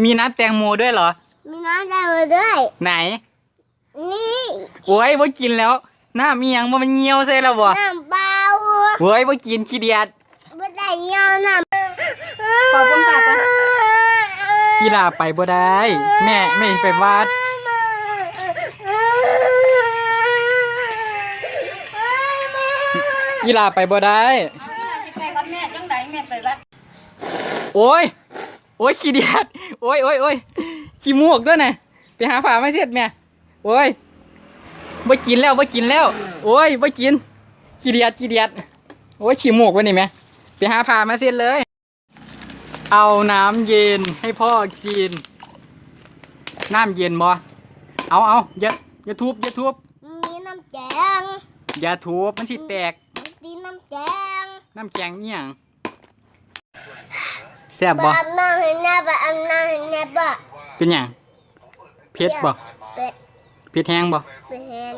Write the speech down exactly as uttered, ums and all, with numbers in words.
มีน้ำแตงโมด้วยเหรอ มีน้ำแตงโมด้วย ไหน นี่ โอ้ย บ่กินแล้ว น้ำอีหยังบ่ มันเหี่ยวใส่แล้วบ่ น้ำเปล่า โอ้ย บ่กิน ขี้เดียด บ่ได้เหี่ยวน้ำ ขอบคุณค่ะ อีหล่าไปบ่ได้ แม่ แม่ไปวัด อีหล่าไปบ่ได้ ไปกับแม่จังใดแม่ไปวัด โอ้ย โอ้ย ขี้เดียด โอ้ย โอ้ย โอ้ย ขี้มูกด้วยนะ ไปหาผ้ามาเช็ดแม่ โอ้ย บ่กินแล้ว บ่กินแล้ว โอ้ย บ่กิน ขี้เดียด ขี้เดียด โอ้ย ขี้มูกวะนี่แม่ ไปหาผ้ามาเช็ดเลย เอาน้ำเย็นให้พ่อกิน น้ำเย็นบ่ เอา เอา อย่า อย่าทุบ อย่าทุบ มีน้ำแกง อย่าทุบ มันสิแตก มีน้ำแกง น้ำแกงอีหยัง แซ่บบ่ อาบน้ำให้แน่บ่ อาบน้ำให้แน่บ่ เป็นหยัง เผ็ดบ่ เผ็ด เผ็ดแฮงบ่ เผ็ดแฮง